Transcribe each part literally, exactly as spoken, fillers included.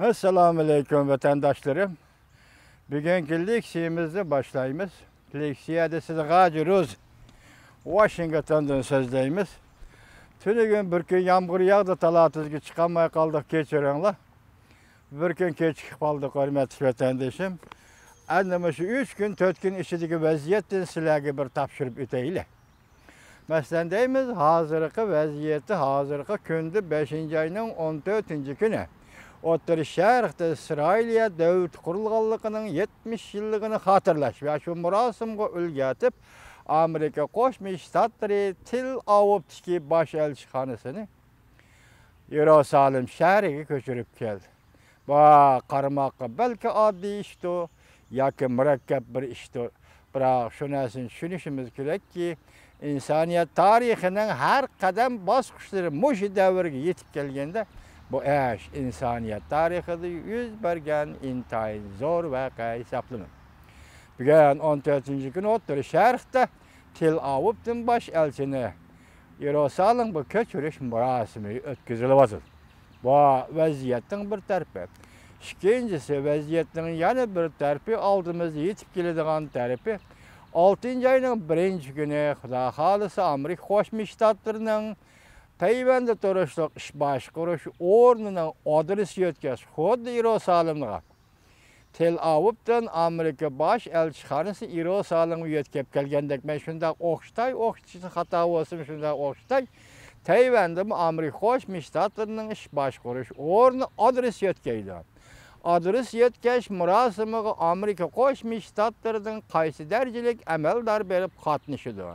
ئەسسالامۇئەلەيكۇم، ۋەتەنداشلىرىم. بۈگۈنكى لېكسىيەمىزنى باشلايمىز. لېكسىيەدە سىزگە ھاجى روز ۋاشىنگتوندىن سۆزلەيمىز. تۈنۈگۈن بىر كۈن يامغۇر ياغدى، تالا-تۈزگە چىقالماي قالدۇق، كەچۈرۈڭلار. بىر كۈن كېچىكىپ قالدۇق، ھۆرمەتلىك ۋەتەندىشىم. ئەمدى مۇشۇ ئۈچ كۈن، تۆت كۈن ئىچىدىكى ۋەزىيەتتىن سىلەرگە بىر تاپشۇرۇپ ئۆتەيلى. مەسىلەن دەيمىز، ھازىرقى ۋەزىيەتتە، ھازىرقى كۈندە، بەشىنچى ئاينىڭ ئون تۆتىنچى كۈنى، ئوتتۇرا شەرقتە ئىسرائىلىيە دۆلىتى قۇرۇلغانلىقىنىڭ يەتمىش يىللىقىنى خاتىرىلەش ۋە شۇ مۇراسىمغا ئۈلگە ئېتىپ، ئامېرىكا قوشما شتاتلىرى تېل ئاۋىۋتىكى باش ئەلچىخانىسىنى يېرۇسالىم شەھىرىگە كۆچۈرۈپ كەلدى. بۇ قارىماققا بەلكى ئاددىي ئىشتۇ ياكى مۇرەككەپ بىر ئىشتۇ. بىراق شۇ نەرسىنى چۈشىنىشىمىز كېرەككى، ئىنسانىيەت تارىخىنىڭ ھەر قەدەم باسقۇچلىرى مۇشۇ دەۋرگە يېتىپ كەلگەندە، بۇ ئىش ئىنسانىيەت تارىخىدا يۈز بەرگەن ئىنتايىن زور ۋەقە ھېسابلىنىدۇ. بۈگۈن ئون تۆتىنچى كۈنى ئوتتۇرا شەرقتە تېل ئاۋىۋتىن باش ئەلچىنى يېرۇسالىمغا كۆچۈرۈش مۇراسىمى ئۆتكۈزۈلۈۋاتىدۇ. بۇ ۋەزىيەتنىڭ بىر تەرىپى. ئىككىنچىسى، ۋەزىيەتنىڭ يەنە بىر تەرىپى، ئالدىمىزدا يېتىپ كېلىدىغان تەرىپى، ئالتىنچى ئاينىڭ بىرىنچى كۈنى، خۇدا خالىسا، ئامېرىكا قوشما شتاتلىرىنىڭ تەيۋەندە تۇرۇشلۇق ئىش باشقۇرۇش ئورنىنىڭ ئادرېسى يۆتكەش، خۇددى يېرۇسالىمغا تېل ئاۋىۋدىن ئامېرىكا باش ئەلچىخانىسى يېرۇسالىمغا يۆتكەپ كەلگەندەك، مەن شۇنداق ئوخشىتاي، ئوخشىتىشى خاتا بولسىمۇ شۇنداق ئوخشىتاي، تەيۋەندىمۇ ئامېرىكا قوشما شتاتلىرىنىڭ ئىش باشقۇرۇش ئورنى ئادرېس يۆتكەيدۇ. ئادرېس يۆتكەش مۇراسىمىغا ئامېرىكا قوشما شتاتلىرىدىن قايسى دەرىجىلىك ئەمەلدار بېرىپ قاتنىشىدۇ؟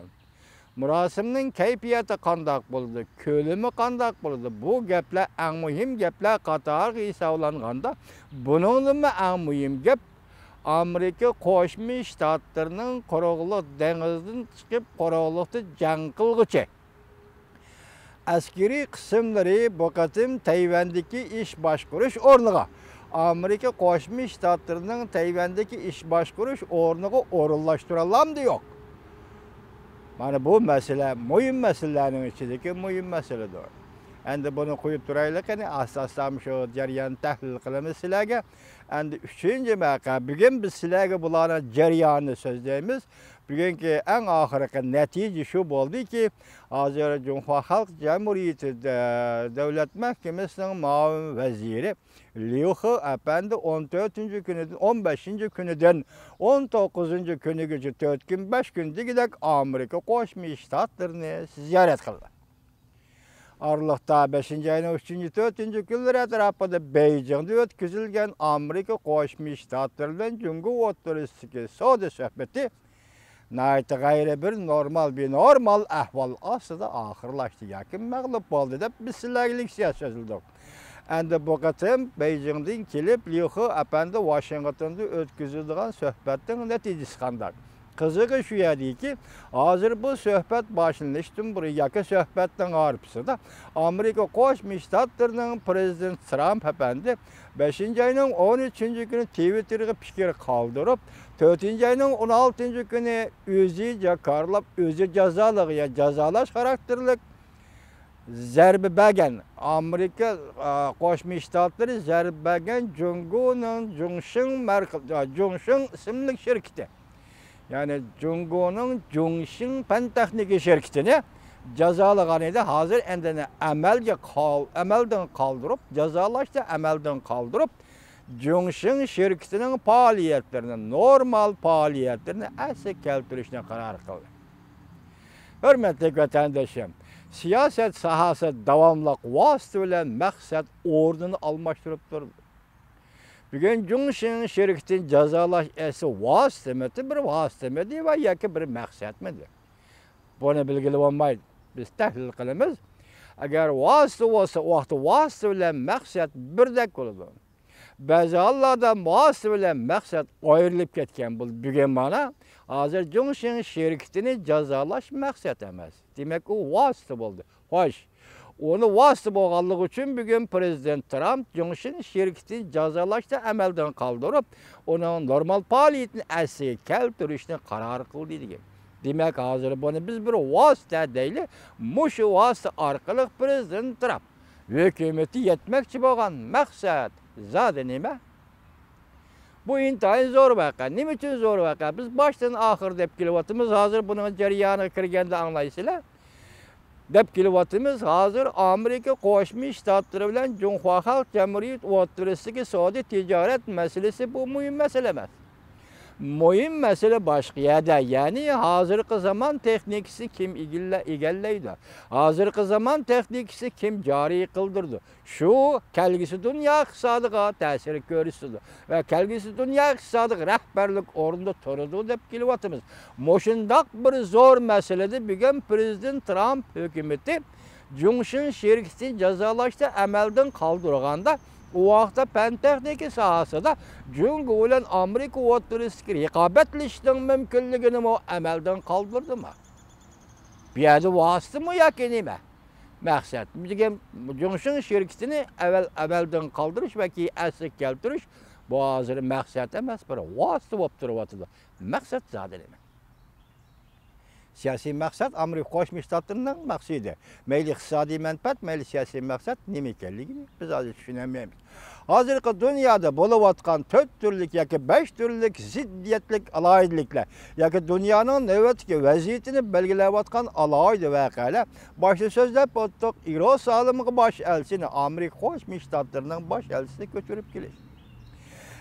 مۇراسىمنىڭ كەيپىياتى قانداق بولىدۇ، كۆلىمى قانداق بولىدۇ؟ بۇ گەپلەر ئەڭ مۇھىم گەپلەر قاتارىغا ھېسابلانغاندا، بۇنىڭدىنمۇ ئەڭ مۇھىم گەپ، ئامېرىكا قوشما شتاتلىرىنىڭ قۇرۇقلۇق دېڭىزدىن چىقىپ، قۇرۇقلۇقتا جەڭ قىلغۇچى ئەسكىرىي قىسىملىرى بۇ قېتىم تەيۋەندىكى ئىش باشقۇرۇش ئورنىغا، ئامېرىكا قوشما شتاتلىرىنىڭ تەيۋەندىكى ئىش باشقۇرۇش ئورنىغا ئورۇنلاشتۇرۇلامدۇ يوق؟ مانا بۇ مەسىلە مۇھىم مەسىلىلەرنىڭ ئىچىدىكى مۇھىم مەسىلىدۇر. ئەمدى بۇنى قويۇپ تۇرايلى قېنى، ئاستا-ئاستا شۇ جەرياننى تەھلىل قىلىمىز سىلەرگە. ئەمدى ئۈچىنچى ۋەقە، بۈگۈن بىز سىلەرگە بۇلارنىڭ جەريانىنى سۆزلەيمىز. بۈگۈنكى ئەڭ ئاخىرقى نەتىجە شۇ بولدىكى، ھازىر جۇڭخۇا خەلق جۇمھۇرىيىتى دە-، دۆلەت مەھكىمىسىنىڭ مۇئاۋىن ۋەزىرى ليۇ خې ئەپەندى ئون تۆتىنچى كۈنىدىن، ئون بەشىنچى كۈنىدىن ئون توققۇزىنچى كۈنىگىچە تۆت كۈن، بەش كۈن دېگۈدەك ئامېرىكا قوشما شتاتلىرىنى زىيارەت قىلدى. ئارىلىقتا بەشىنچى ئاينىڭ ئۈچىنچى، تۆتىنچى كۈنلىرى ئەتراپىدا بېيجىڭدا ئۆتكۈزۈلگەن ئامېرىكا قوشما شتاتلىرى بىلەن جۇڭگو ئوتتۇرىسىدىكى سودا سۆھبىتى ناھايىتى غەيرىي بىر نورمال، بىنورمال ئەھۋال ئاستىدا ئاخىرلاشتى ياكى مەغلۇپ بولدى دەپ بىز سىلەرگە لېكسىيە سۆزلىدۇق. ئەمدى بۇ قېتىم بېيجىڭدىن كېلىپ، ليۇ خې ئەپەندى ۋاشىنگتوندا ئۆتكۈزۈلىدىغان سۆھبەتنىڭ نەتىجىسى قانداق؟ قىزىقى شۇ يەردىكى، ھازىر بۇ سۆھبەت باشلىنىشتىن بۇرۇن ياكى سۆھبەتنىڭ ھارپىسىدا ئامېرىكا قوشما شتاتلىرىنىڭ پىرېزىدېنتى ترامپ ئەپەندى بەشىنچى ئاينىڭ ئون ئۈچىنچى كۈنى تىۋىتتېرغا پىكىر قالدۇرۇپ، تۆتىنچى ئاينىڭ ئون ئالتىنچى كۈنى ئۆزى جاكارلاپ، ئۆزى جازالىغان، يا جازالاش خاراكتېرلىك زەربە بەرگەن، ئامېرىكا، ئا، قوشما شتاتلىرى زەربە بەرگەن جۇڭگونىڭ جۇڭشىڭ مەرك-، جۇڭشىڭ ئىسىملىك شىركىتى، يەنى جۇڭگونىڭ جۇڭشىڭ پەن تېخنىكا شىركىتىنى جازالىغان ئىدى. ھازىر ئەمدى ئەمەلگە قال-، ئەمەلدىن قالدۇرۇپ، جازالاشنى ئەمەلدىن قالدۇرۇپ، جۇڭشىڭ شىركىتىنىڭ پائالىيەتلىرىنى، نورمال پائالىيەتلىرىنى ئەسلىگە كەلتۈرۈشنى قارار قىلدى. ھۆرمەتلىك ۋەتەندىشىم، سىياسەت ساھەسىدە داۋاملىق ۋاسىتە بىلەن مەقسەت ئورنىنى ئالماشتۇرۇپ تۇرىدۇ. بۈگۈن جۇڭشىڭ شىركىتىنى جازالاش ئەسلى ۋاسىتىمىتى، بىر ۋاسىتىمىدى ۋە ياكى بىر مەقسەتمىدى؟ بۇنى بىلگىلى بولمايدۇ. بىز تەھلىل قىلىمىز. ئەگەر ۋاسىتە بولسا، ئۇ ۋاقىتتا ۋاسىتە بىلەن مەقسەت بىردەك بولىدۇ. بەزى ھاللاردا ۋاسىتە بىلەن مەقسەت ئايرىلىپ كەتكەن بولىدۇ. بۈگۈن مانا، ھازىر جۇڭشىڭ شىركىتىنى جازالاش مەقسەت ئەمەس. دېمەك، ئۇ ۋاسىتە بولدى. خوش. ئۇنى ۋاسىتە بولغانلىقى ئۈچۈن بۈگۈن پىرېزىدېنت ترامپ جۇڭشىڭ شىركىتىنى جازالاشنى ئەمەلدىن قالدۇرۇپ، ئۇنىڭ نورمال پائالىيىتىنى ئەسلىگە كەلتۈرۈشنى قارار قىلدى دېگەن. دېمەك، ھازىر بۇنى بىز بىر ۋاسىتە دەيلى. مۇشۇ ۋاسىتە ئارقىلىق پىرېزىدېنت ترامپ ھۆكۈمىتى يەتمەكچى بولغان مەقسەت، زادى نېمە؟ بۇ ئىنتايىن زور ۋەقە. نېمە ئۈچۈن زور ۋەقە؟ بىز باشتىن ئاخىر دەپ كېلىۋاتىمىز. ھازىر بۇنىڭ جەريانىغا كىرگەندە ئاڭلايسىلەر. دەپ كېلىۋاتىمىز. ھازىر ئامېرىكا قوشما شتاتلىرى بىلەن جۇڭخۇا خەلق جۇمھۇرىيىتى ئوتتۇرىسىدىكى سودا تىجارەت مەسىلىسى بۇ مۇھىم مەسىلە ئەمەس. مۇھىم مەسىلە باشقا يەردە، يەنى ھازىرقى زامان تېخنىكىسى كىم ئىگىلە-، ئىگىلەيدۇ؟ ھازىرقى زامان تېخنىكىسى كىم جارى قىلدۇرىدۇ؟ شۇ كەلگۈسى دۇنيا ئىقتىسادىغا تەسىر كۆرسىتىدۇ ۋە كەلگۈسى دۇنيا ئىقتىسادىغا رەھبەرلىك ئورنىدا تۇرىدۇ دەپ كېلىۋاتىمىز. مۇشۇنداق بىر زور مەسىلىدە بۈگۈن پىرېزىدېنت ترامپ ھۆكۈمىتى جۇڭشىن شىركىتىنى جازالاشنى ئەمەلدىن قالدۇرغاندا، ئۇ ۋاقىتتا پەن تېخنىكا ساھەسىدە جۇڭگو بىلەن ئامېرىكا ئوتتۇرىسىدىكى رىقابەتلىشىشنىڭ مۇمكىنلىكىنىمۇ ئەمەلدىن قالدۇردىمۇ؟ بۇ يەردە ۋاسىتىمۇ ياكى نېمە؟ مەقسەت. دېگەن جۇڭشىن شىركىتىنى ئەۋەل ئەمەلدىن قالدۇرۇش ۋە كېيىن ئەسلىگە كەلتۈرۈش، بۇ ھازىر مەقسەت ئەمەس، بىر ۋاسىتە بولۇپ تۇرۇۋاتىدۇ. مەقسەت زادى نېمە؟ سىياسىي مەقسەت ئامېرىكا قوشما شتاتلىرىنىڭ مەقسىتى. مەيلى ئىقتىسادىي مەنپەئەت، مەيلى سىياسىي مەقسەت نېمە ئىكەنلىكىنى بىز ھازىر چۈشىنەلمەيمىز. ھازىرقى دۇنيادا بولۇۋاتقان تۆت تۈرلۈك ياكى بەش تۈرلۈك زىددىيەتلىك ئالاھىدىلىكلەر ياكى دۇنيانىڭ نۆۋەتتىكى ۋەزىيىتىنى بەلگىلەۋاتقان ئالاھىدە ۋەقەلەر، باشتا سۆزلەپ ئۆتتۇق، يېرۇسالىمغا باش ئەلچىنى ئامېرىكا قوشما شتاتلىرىنىڭ باش ئەلچىسىنى كۆچۈرۈپ كېلىش.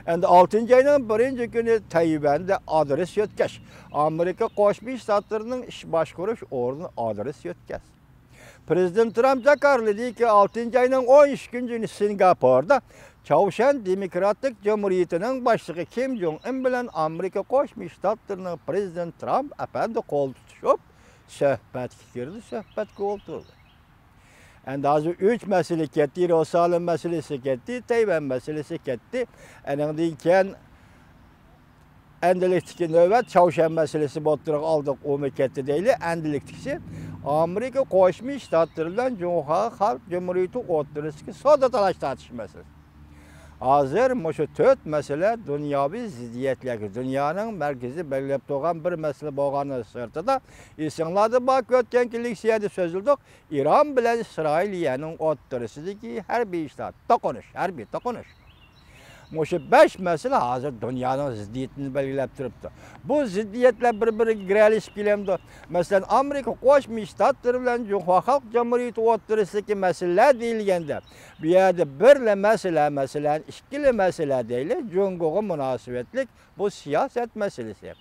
ئەمدى ئالتىنچى ئاينىڭ بىرىنچى كۈنى تەيۋەندە ئادرېس يۆتكەش. ئامېرىكا قوشما شتاتلىرىنىڭ ئىش باشقۇرۇش ئورنىدا ئادرېس يۆتكەش. پىرېزىدېنت ترامپ جاكارلىدىكى ئالتىنچى ئاينىڭ ئون ئىككىنچى كۈنى سىنگاپوردا چاۋشيەن دېموكراتىك جۇمھۇرىيىتىنىڭ باشلىقى كىم جۇڭ ئىن بىلەن ئامېرىكا قوشما شتاتلىرىنىڭ پىرېزىدېنتى ترامپ ئەپەندى قول تۇتۇشۇپ، سۆھبەتكە كىردى، سۆھبەتكە ئولتۇردى. ئەمدى ھازىر ئۈچ مەسىلە كەتتى، يېرۇسالىم مەسىلىسى كەتتى، تەيۋەن مەسىلىسى كەتتى. ئەنىڭدىن كېيىن ئەندىلىكتىكى نۆۋەت چاۋشيەن مەسىلىسى ئوتتۇرىغا ئالدۇق، ئۇمۇ كەتتى دەيلى. ئەندىلىكتىكىسى ئامېرىكا قوشما شتاتلىرى بىلەن جۇڭخۇا خەلق جۇمھۇرىيىتى ئوتتۇرىسىدىكى سودا تالاش تارتىش مەسىلىسى. ھازىر مۇشۇ تۆت مەسىلە دۇنياۋى زىددىيەتلەرگە، دۇنيانىڭ مەركىزى بەلگىلەپ تۇرغان بىر مەسىلە بولغاننىڭ سىرتىدا، ئېسىڭلاردا باركى، ئۆتكەن كۈنى لېكسىيەدە سۆزلىدۇق، ئىران بىلەن ئىسرائىلىيەنىڭ ئوتتۇرىسىدىكى ھەربىي ئىشلار، توقۇنۇش، ھەربىي توقۇنۇش. مۇشۇ بەش مەسىلە ھازىر دۇنيانىڭ زىددىيىتىنى بەلگىلەپ تۇرۇپتۇ. بۇ زىددىيەتلەر بىر-بىرىگە گىرەلىشىپ كېلەمدۇ؟ مەسىلەن، ئامېرىكا قوشما شتاتلىرى بىلەن جۇڭخۇا خەلق جۇمھۇرىيىتى ئوتتۇرىسىدىكى مەسىلىلەر دېيىلگەندە، بۇ يەردە بىرلا مەسىلە، مەسىلەن، ئىككىلا مەسىلە دەيلى، جۇڭگوغا مۇناسىۋەتلىك بۇ سىياسەت مەسىلىسى.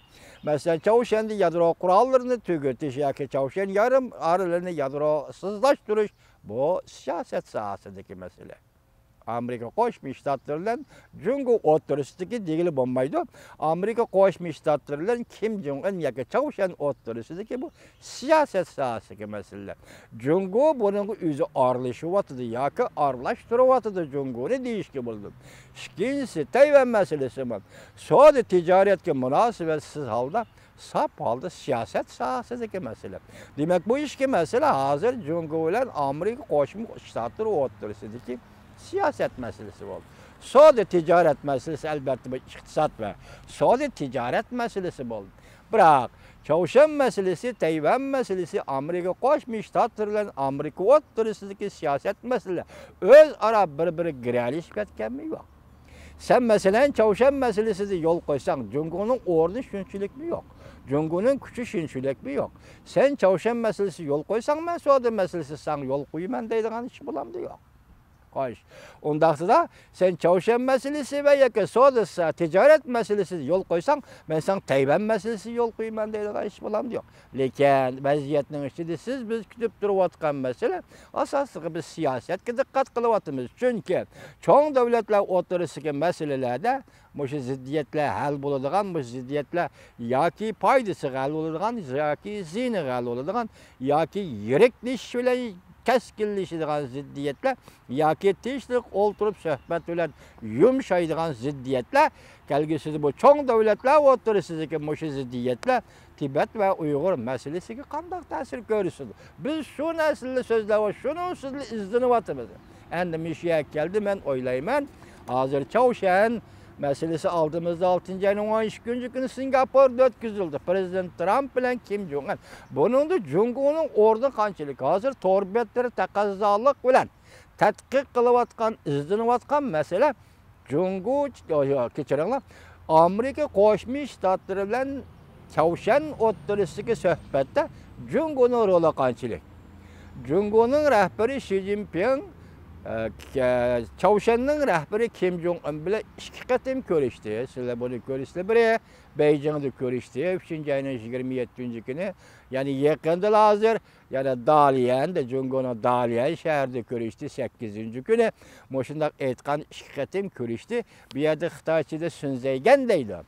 مەسىلەن، چاۋشيەندە يادرو قوراللىرىنى تۈگىتىش ياكى چاۋشيەن يارىم ئارىلىنى يادروسىزلاشتۇرۇش، بۇ سىياسەت ساھەسىدىكى مەسىلە. ئامېرىكا قوشما شتاتلىرى بىلەن جۇڭگو ئوتتۇرىسىدىكى دېگىلى بولمايدۇ. ئامېرىكا قوشما شتاتلىرى بىلەن كىم جۇڭ ئىن ياكى چاۋشيەن ئوتتۇرىسىدىكى بۇ سىياسەت ساھەسىدىكى مەسىلىلەر. جۇڭگو بۇنىڭغا ئۆزى ئارىلىشىۋاتىدۇ ياكى ئارىلاشتۇرۇۋاتىدۇ جۇڭگونى دېيىشكە بولىدۇ. ئىككىنچىسى، تەيۋەن مەسىلىسىمۇ سودا تىجارەتكە مۇناسىۋەتسىز ھالدا ساپ ھالدا سىياسەت ساھەسىدىكى مەسىلە. دېمەك، بۇ ئىككى مەسىلە ھازىر جۇڭگو بىلەن ئامېرىكا قوشما شتاتلىرى ئوتتۇرىسىدىكى سىياسەت مەسىلىسى بولدى. سودا تىجارەت مەسىلىسى، ئەلۋەتتە، بۇ ئىقتىساد ۋە سودا تىجارەت مەسىلىسى بولدى. بىراق، چاۋشيەن مەسىلىسى، تەيۋەن مەسىلىسى ئامېرىكا قوشما شتاتلىرى بىلەن ئامېرىكا ئوتتۇرىسىدىكى سىياسەت مەسىلىلەر ئۆزئارا بىر-بىرىگە گىرەلىشىپ كەتكەنمۇ يوق. سەن، مەسىلەن، چاۋشيەن مەسىلىسىدە يول قويساڭ، جۇڭگونىڭ ئورنى شۇنچىلىكمۇ يوق. جۇڭگونىڭ كۈچى شۇنچىلىكمۇ يوق. سەن چاۋشيەن مەسىلىسىدە يول قويساڭ، مەن سودا مەسىلىسىدە ساڭا يول قويىمەن دەيدىغان ئىش بولامدۇ؟ يوق. خوش. ئۇنداقتا، سەن چاۋشيەن مەسىلىسى ۋە ياكى سودا، تىجارەت مەسىلىسىدە يول قويساڭ، مەن ساڭا تەيۋەن مەسىلىسىدە يول قويىمەن دەيدىغان ئىش بولامدۇ؟ يوق. لېكىن ۋەزىيەتنىڭ ئىچىدە سىز، بىز كۈتۈپ تۇرۇۋاتقان مەسىلە ئاساسلىقى بىز سىياسەتكە دىققەت قىلىۋاتىمىز. چۈنكى چوڭ دۆلەتلەر ئوتتۇرىسىدىكى مەسىلىلەردە مۇشۇ زىددىيەتلەر ھەل بولىدىغان، مۇشۇ زىددىيەتلەر ياكى پايدىسىغا ھەل بولىدىغان، ياكى زىيىنىغا ھەل بولىدىغان، ياكى يىرىكلىشىش بىلەن كەسكىنلىشىدىغان زىددىيەتلەر، ياكى تىنچلىق ئولتۇرۇپ سۆھبەت بىلەن يۇمشايدىغان زىددىيەتلەر، كەلگۈسىدە بۇ چوڭ دۆلەتلەر ئوتتۇرىسىدىكى مۇشۇ زىددىيەتلەر تىبەت ۋە ئۇيغۇر مەسىلىسىگە قانداق تەسىر كۆرسىتىدۇ؟ بىز شۇ نەرسىنى سۆزلەپ، شۇنىڭ ئۈستىدە ئىزدىنىۋاتىمىز. ئەمدى مۇشۇ يەرگە كەلدى، مەن ئويلايمەن، ھازىر چاۋشيەن مەسىلىسى ئالدىمىزدا ئالتىنچى ئاينىڭ ئون ئىككىنچى كۈنى سىنگاپوردا ئۆتكۈزۈلدى. پىرېزىدېنت ترامپ بىلەن كىم جۇڭ ئىن. بۇنىڭدا جۇڭگونىڭ ئورنى قانچىلىك؟ ھازىر تور بەتلىرى تەقەززالىق بىلەن تەتقىق قىلىۋاتقان، ئىزدىنىۋاتقان مەسىلە جۇڭگو، كېچىرىڭلار، ئامېرىكا قوشما شتاتلىرى بىلەن چاۋشيەن ئوتتۇرىسىدىكى سۆھبەتتە جۇڭگونىڭ رولى قانچىلىك؟ جۇڭگونىڭ رەھبىرى شى جىنپىڭ، ئە، كە-، چاۋشيەننىڭ رەھبىرى كىم جوڭ ئۇن بىلەن ئىككى قېتىم كۆرۈشتى. سىلەر بۇنى كۆرۈشتى، بىرى بېيجىڭدا كۆرۈشتى، ئۈچىنچى ئاينىڭ يىگىرمە يەتتىنچى كۈنى، يەنى يېقىندىلا ھازىر، يەنە داليەندە، جۇڭگونىڭ داليەن شەھىرىدە كۆرۈشتى، سەككىزىنچى كۈنى. مۇشۇنداق ئېيتقان ئىككى قېتىم كۆرۈشتى. بۇ يەردە خىتايچىدا سۈنزەيگەن دەيدۇ.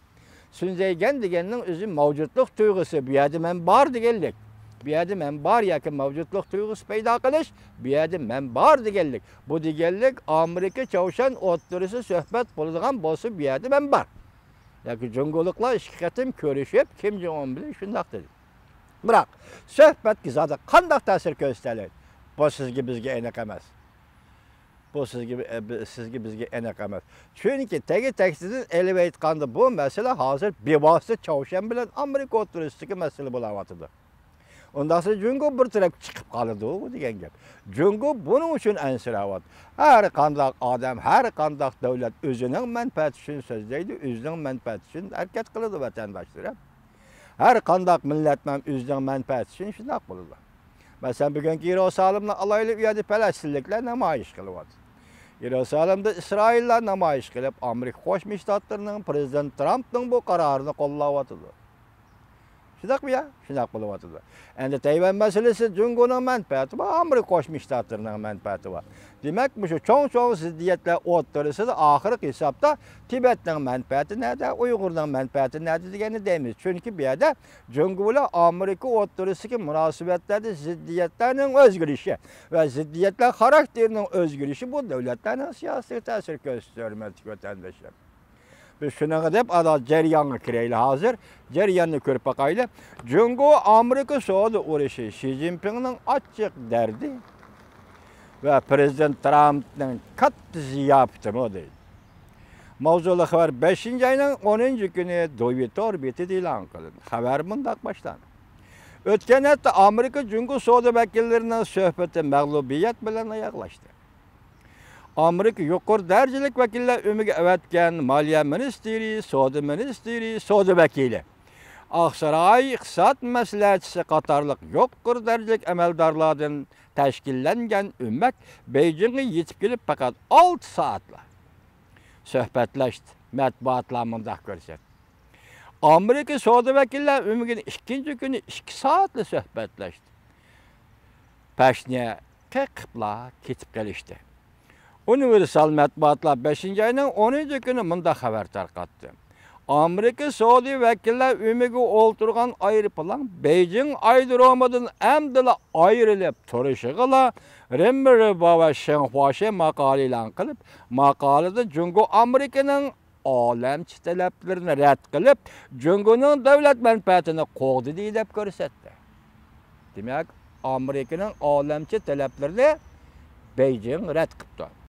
سۈنزەيگەن دېگەننىڭ ئۆزى مەۋجۇتلۇق تۇيغۇسى، بۇ يەردە مەن بار دېگەنلىك. بۇ يەردە مەن بار ياكى مەۋجۇتلۇق تۇيغۇسى پەيدا قىلىش، بۇ يەردە مەن بار دېگەنلىك. بۇ دېگەنلىك، ئامېرىكا، چاۋشيەن ئوتتۇرىسى سۆھبەت بولىدىغان بولسا، بۇ يەردە مەن بار. ياكى جۇڭگولۇقلار ئىككى قېتىم كۆرۈشۈپ، كىم جوڭ ئۇن بىلەن شۇنداق دېدى. بىراق، سۆھبەتكە زادى قانداق تەسىر كۆرسىتەلەيدۇ؟ بۇ سىزگە، بىزگە ئېنىق ئەمەس. بۇ سىزگە، ئە، بى-، سىزگە، بىزگە ئېنىق ئەمەس. چۈنكى تېگى تەكتىدىن ئېلىۋېيتقاندا، بۇ مەسىلە ھازىر بىۋاسىتە چاۋشيەن بىلەن ئامېرىكا ئوتتۇرىسىدىكى مەسىلە بولاۋاتىدۇ. ئۇنداقسا جۇڭگو بىر تەرەپكە چىقىپ قالىدۇ دېگەن گەپ. جۇڭگو بۇنىڭ ئۈچۈن ئەنسىرەۋاتىدۇ. ھەر قانداق ئادەم، ھەر قانداق دۆلەت ئۆزىنىڭ مەنپەئەتى ئۈچۈن سۆزلەيدۇ، ئۆزىنىڭ مەنپەئەتى ئۈچۈن ھەرىكەت قىلىدۇ، ۋەتەنداشلىرىم. ھەر قانداق مىللەتمۇ ئۆزىنىڭ مەنپەئەتى ئۈچۈن شۇنداق بولىدۇ. مەسىلەن، بۈگۈنكى يېرۇسالىمنى ئالايلى، ئۇ يەردە پەلەستىنلىكلەر نامايىش قىلىۋاتىدۇ. يېرۇسالىمدا ئىسرائىللار نامايىش قىلىپ، ئامېرىكا قوشما شتاتلىرىنىڭ پىرېزىدېنت ترامپنىڭ بۇ قارارىنى قوللاۋاتىدۇ. شۇنداقمۇ يا؟ شۇنداق بولۇۋاتىدۇ. ئەمدى تەيۋەن مەسىلىسى جۇڭگونىڭ مەنپەئەتى بار، ئامېرىكا قوشما شتاتلىرىنىڭ مەنپەئەتى بار. دېمەك، مۇشۇ چوڭ-چوڭ زىددىيەتلەر ئوتتۇرىسىدا ئاخىرقى ھېسابتا تىبەتنىڭ مەنپەئەتى نەدە، ئۇيغۇرنىڭ مەنپەئەتى نەدە دېگەننى دەيمىز. چۈنكى بۇ يەردە جۇڭگو بىلەن ئامېرىكا ئوتتۇرىسىدىكى مۇناسىۋەتلەردە زىددىيەتلەرنىڭ ئۆزگىرىشى ۋە زىددىيەتلەر خاراكتېرىنىڭ ئۆزگىرىشى بۇ دۆلەتلەرنىڭ سىياسىتىگە تەسىر كۆرسىتىدۇ، ھۆرمەتلىك ۋەتەنداشلار. بىز شۇنىڭغا دەپ ئادا جەريانغا كىرەيلى ھازىر. جەرياننى كۆرۈپ باقايلى. جۇڭگو ئامېرىكا سودا ئۇرۇشى شى جىنپىڭنىڭ ئاچچىق دەردى ۋە پىرېزىدېنت ترامپنىڭ كاتتا زىياپىتىمۇ دەيدۇ. ماۋزۇلۇق خەۋەر بەشىنچى ئاينىڭ ئونىنچى كۈنى دوۋى تور بېتىدە ئېلان قىلىندى. خەۋەر مۇنداق باشلاندى. ئۆتكەن ھەپتە ئامېرىكا جۇڭگو سودا ۋەكىللىرىنىڭ سۆھبىتى مەغلۇبىيەت بىلەن ئاياغلاشتى. ئامېرىكا يۇقىرى دەرىجىلىك ۋەكىللەر ئۆمىكى ئەۋەتكەن مالىيە مىنىستىرى، سودا مىنىستىرى، سودا ۋەكىلى، ئاقساراي ئىقتىساد مەسلىھەتچىسى قاتارلىق يۇقىرى دەرىجىلىك ئەمەلدارلاردىن تەشكىللەنگەن ئۆمەك بېيجىڭغا يېتىپ كېلىپ پەقەت ئالتە سائەتلا سۆھبەتلەشتى. مەتبۇئاتلار مۇنداق كۆرسەتتى. ئامېرىكا سودا ۋەكىللەر ئۆمىكىنى ئىككىنچى كۈنى ئىككى سائەتلا سۆھبەتلەشتى. پەشنى قېقىپلا كېتىپ قېلىشتى. ئۇنىۋېرسال مەتبۇئاتلار بەشىنچى ئاينىڭ ئونىنچى كۈنى مۇنداق خەۋەر تارقاتتى. ئامېرىكا سودا ۋەكىللەر ئۆمىكى ئولتۇرغان ئايروپىلان بېيجىڭ ئايرودرومىدىن ئەمدىلا ئايرىلىپ تۇرۇشىغىلا رېممېربا ۋە شېڭخۇاشې ماقالە ئېلان قىلىپ، ماقالىدە جۇڭگو ئامېرىكىنىڭ ئالەمچە تەلەپلىرىنى رەت قىلىپ، جۇڭگونىڭ دۆلەت مەنپەئەتىنى قوغدىدى دەپ كۆرسەتتى. دېمەك، ئامېرىكىنىڭ ئالەمچە تەلەپلىرىنى بېيجىڭ رەت قىپتۇ.